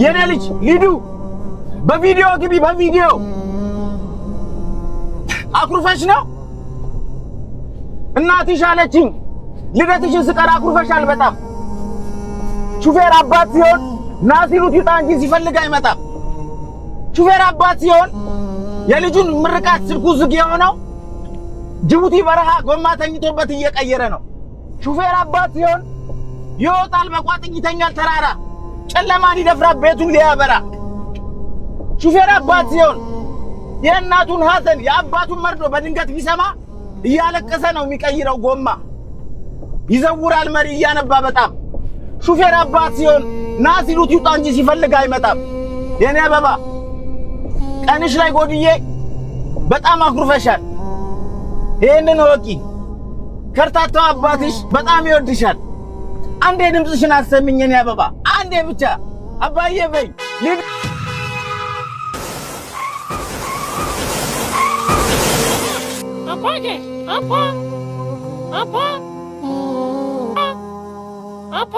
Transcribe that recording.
የኔ ልጅ ሊዱ በቪዲዮ ግቢ፣ በቪዲዮ። አኩርፈሽ ነው እናትሽ አለችኝ። ልደትሽን ስቀር አኩርፈሻል በጣም። ሹፌር አባት ሲሆን ና ሲሉት ይውጣ እንጂ ሲፈልግ አይመጣም። ሹፌር አባት ሲሆን የልጁን ምርቃት ስልኩ ዝግ የሆነው ጅቡቲ በረሃ ጎማ ተኝቶበት እየቀየረ ነው። ሹፌር አባት ሲሆን ይወጣል በቋጥኝ ይተኛል ተራራ፣ ጨለማን ይደፍራል ቤቱን ሊያበራ። ሹፌር አባት ሲሆን የእናቱን ሐዘን የአባቱን መርዶ በድንገት ቢሰማ እያለቀሰ ነው የሚቀይረው ጎማ፣ ይዘውራል መሪ እያነባ በጣም። ሹፌር አባት ሲሆን ና ሲሉት ይውጣ እንጂ ሲፈልግ አይመጣም። የኔ አበባ ቀንሽ ላይ ጎድዬ በጣም አኩርፈሻል። ይህንን እወቂ። ከርታታው አባትሽ በጣም ይወድሻል። አንዴ ድምፅሽን አሰሚኝ የኔ አበባ፣ አንዴ ብቻ አባዬ በይ። አባቴ፣ አባ፣ አባ፣ አባ።